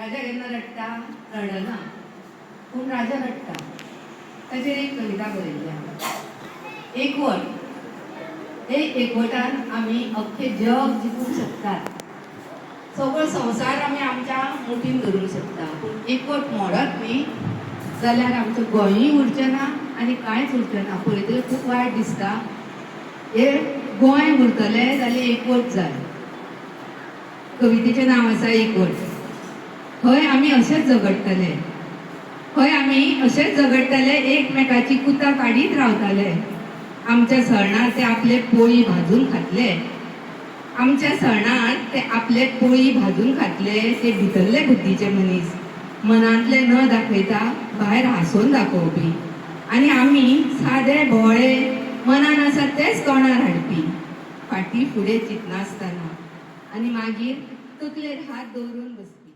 राजा केन्ना रडटा? रडना, पूण राजा रडटा. ताचेर एक कविता बरयल्ली आहा. एकवट. हे एकवटान आमी अख्खें जग जिखूंक शकतात. सगळो संवसार आमी आमच्या मुठीन धरूंक शकता. पूण एकवट मोडत न्ही जाल्यार आमचें गोंयूय उरचें ना आनी कांयच उरचें ना. पळयतकीर खूब वायट दिसता. हे गोंय उरतलें जाल्यार एकवट जाय. कवितेचें नांव आसा एकवट. हय, आमी अशेंच झगडटले. हय, आमी अशेंच झगडटले. एकमेकाची कुतां काडीत रावताले. आमच्या सणार ते आपले पोळी भाजून खातले. आमच्या सणार ते आपले पोळी भाजून खातले. ते भितरले बुद्धीचे मनीस, मनांतले न दाखयता भायर हांसोवन दाखोवपी. आनी आमी सादे भोळे, मनान आसा तेच तोंडार हाडपी, फाटी फुडें चिंतनासतना, आनी मागीर तकलेर हात दवरून बसपी.